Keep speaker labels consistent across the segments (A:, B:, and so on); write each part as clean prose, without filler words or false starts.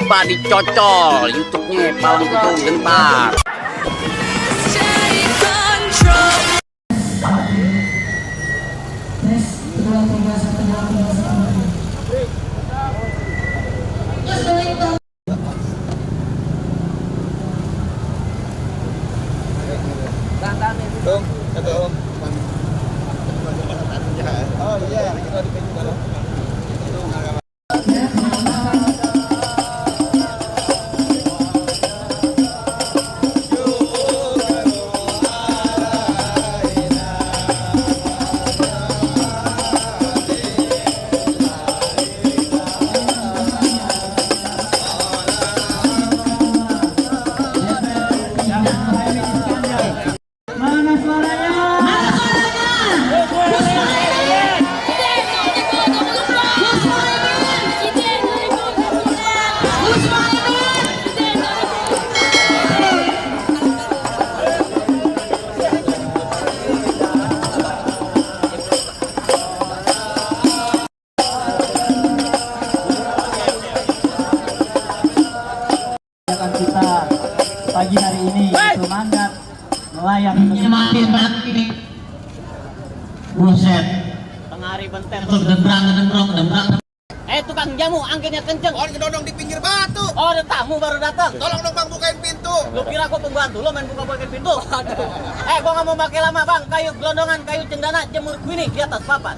A: lupa dicocol YouTube-nya Palang Pintu Gentar.
B: Oh iya, kita di
C: kita pagi hari ini semangat nelayan makin buset
A: Pengari benter.
C: dembrang
A: Tukang jamu angkanya kenceng.
B: Oh, gedodong di pinggir batu.
A: Oh, ada tamu baru datang.
B: Tolong dong Bang bukain pintu.
A: Lu kira gua pembantu lo main buka-bukain pintu? Aduh. Gua nggak mau pakai lama bang. Kayu gelondongan, kayu cendana, jemur kuning di atas papan.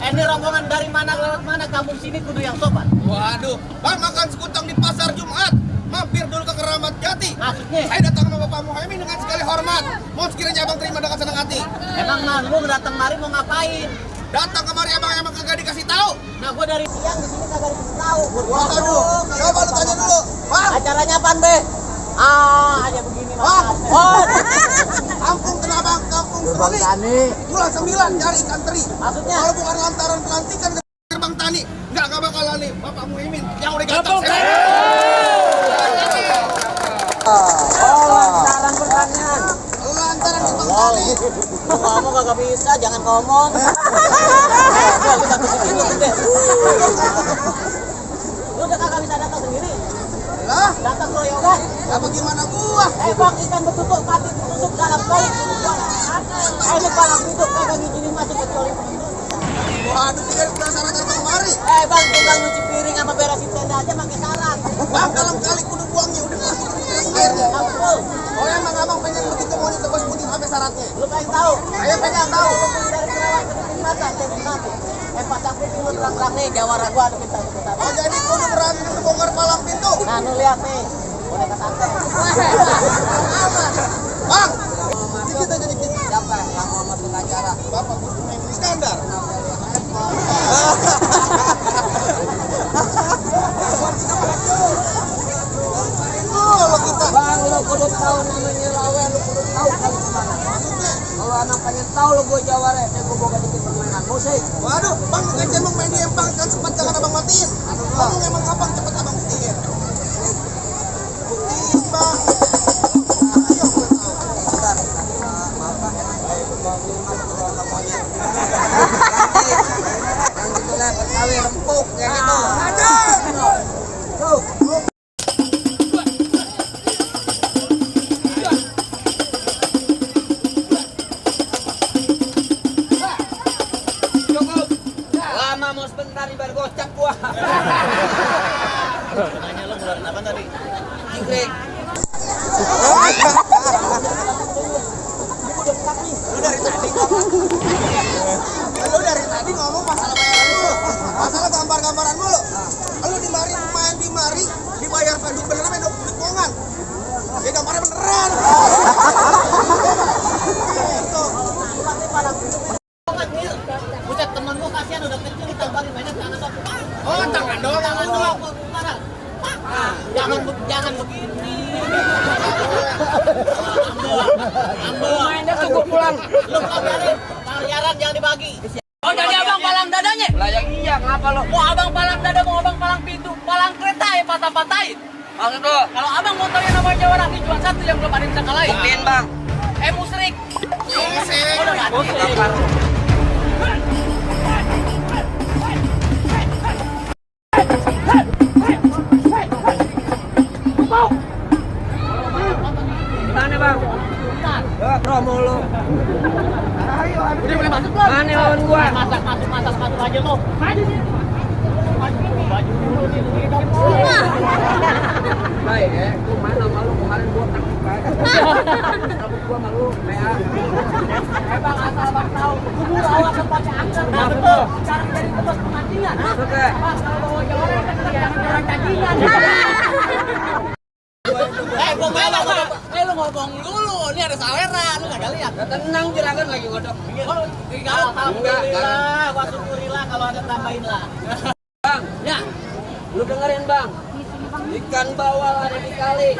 A: Ini rombongan dari mana lewat mana kampung sini kudu yang sopan.
B: Waduh, Bang makan sekutang di pasar Jumat. Mampir dulu ke Keramat Jati.
A: Maksudnya?
B: Saya datang sama Bapak Muhaimin dengan segala hormat. Mau sekiranya Abang terima dengan senang hati.
A: Emang lu datang mari mau ngapain?
B: Datang kemari Abang emang kagak dikasih tahu.
A: Nah, gua dari siang di sini kagak dikasih tahu.
B: Waduh, coba lu tanya dulu. Bang,
A: Acaranya apaan, Be? Ada begini
B: Bang.
A: Oh,
B: kampung kenapa? Kampung Sebali.
A: Tani.
B: Bulan 9 cari ikan teri.
A: Maksudnya?
B: Kalau bukan lantaran pelantikan Gerbang Tani, nggak bakalan nih Bapak Muhaimin yang udah ganteng.
A: Lantaran pertanyaan.
B: Lantaran Gerbang Tani.
A: Kamu kagak bisa, jangan ngomong. Kita kesini gede. Lu udah kagak bisa datang sendiri.
B: Lah,
A: Datang royongan.
B: ya bagaimana gua?
A: Bang, ikan betutuk mati tusuk dalam kali. Ini palang pintu kagak ngizinin masuk kecuali begitu.
B: Waduh, tidak penasaran datang kemari.
A: Bang, tinggal nyuci piring sama beresin tenda aja pakai saran.
B: Bang, dalam kali kudu buangnya udah masuk ke airnya.
A: Betul.
B: Oh, emang abang pengen begitu mau ditebas putih sampai syaratnya.
A: Lu pengen tahu?
B: Saya pengen tahu.
A: Dari perawat ke depan mata, jadi mati. Pas aku pintu terang-terang nih, jawara gua ada kita.
B: Oh, jadi kudu berani membongkar palang pintu.
A: Nah, lu lihat nih. Udah kesantai.
B: Bang, dikit aja dikit.
A: Siapa yang mau masuk acara?
B: Bapak Gus Muhaimin Iskandar. Kalau kita
A: Bang, lu kudu tahu namanya lawan, lu kudu tahu kali kemana.
B: maksudnya,
A: Kalau anak pengen tahu lu gua jawara, saya gua boga dikit permainan musik.
B: waduh, Bang bukan cemong main di empang kan sempat jangan abang matiin. Abang emang abang cepet abang buktiin. Buktiin Bang. Ayo gue tahu.
A: Yang gitu lah, betawi rempuk kayak gitu.
B: Tuh.
A: Lama mau sebentar ibar gocap gua. Nanya lu ngeluarin apa tadi? Jingkrik.
B: Lu dari tadi ngomong masalah bayaran mulu. Masalah gambar-gambaran mulu. Lu di mari main di mari dibayar duit beneran main duit bohongan. Ya gambarnya beneran.
A: Buset temen gua kasihan udah kecil ditambahin mainnya tangan doang.
B: Oh, tangan doang.
A: Tangan doang gua parah. Jangan begini. Ambil mainnya tunggu pulang. Lu biarin bayaran jangan dibagi. Oh jadi abang palang dadanya? Lah yang iya ngapa lo? Mau abang palang dada mau abang palang pintu, palang kereta ya patah-patahin. Maksud lo? Kalau abang mau tanya nama jawara ini cuma satu yang belum ada yang bisa kalahin. Buktiin bang. Musrik.
B: Musrik.
A: Musrik. promo lu. Udah boleh masuk belum? Mana lawan gua? Masuk aja lu. Maju sih. Baju dulu nih. Baik ya, gua main sama lu kemarin gua takut banget. Takut gua sama lu, PA. Bang asal bang tahu, kubur awak tempatnya angker. Nah, betul. Sekarang jadi tempat pemancingan. Masuk ya. Bang kalau bawa jalan kan jangan jalan cacingan. Lu ngomong dulu, ini ada salera, lu gak lihat. Tenang juragan lagi ngodok. Alhamdulillah, wa syukurillah kalau ada tambahin lah. Bang, ya. Lu dengerin bang, ikan bawal ada di kali.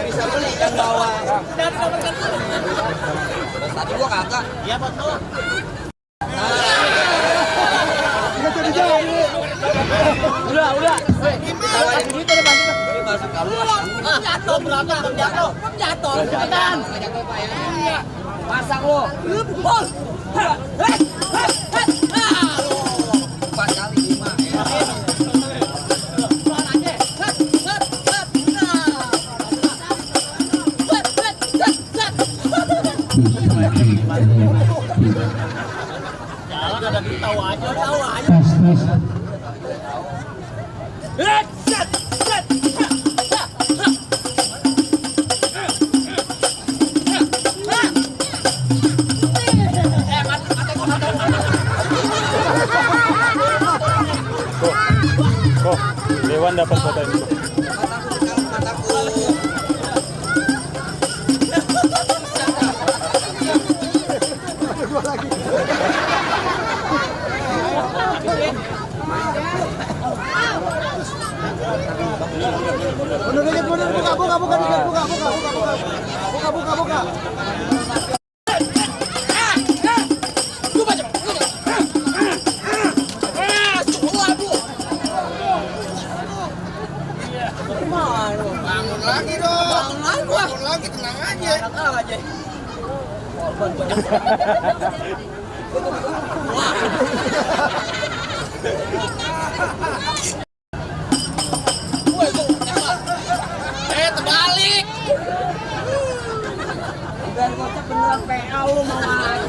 A: Bisa beli ikan bawal. Jangan didapatkan dulu. Terus tadi gua kagak. Iya buat lu. Udah. Tawarin duit ada bantu. Ini masuk kamu. Jatuh berapa? Jatuh. Cepetan. Jatuh Pak ya. Iya. Pasang lo. Bol. 4 kali 5 ya. Jalan ada di tahu aja.
D: Dewan dapat foto ini.
B: Buka. Bangun lagi dong. Bangun lagi, tenang aja.
A: Terbalik. Udah kocak beneran PA lu mau aja.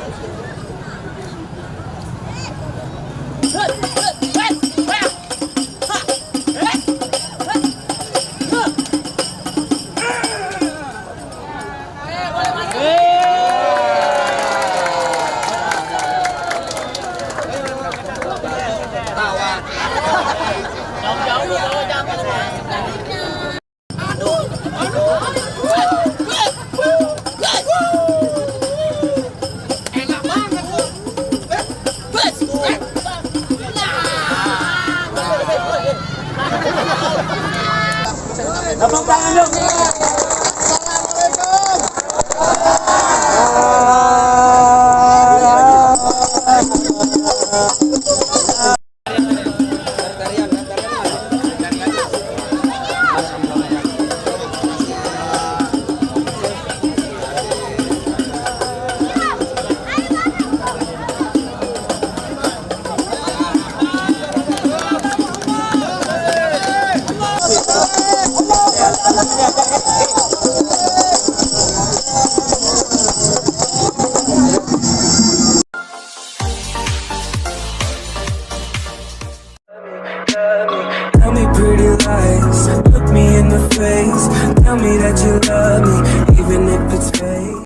C: Tepuk tangan dong.
E: Tell me pretty lies, look me in the face. Tell me that you love me, even if it's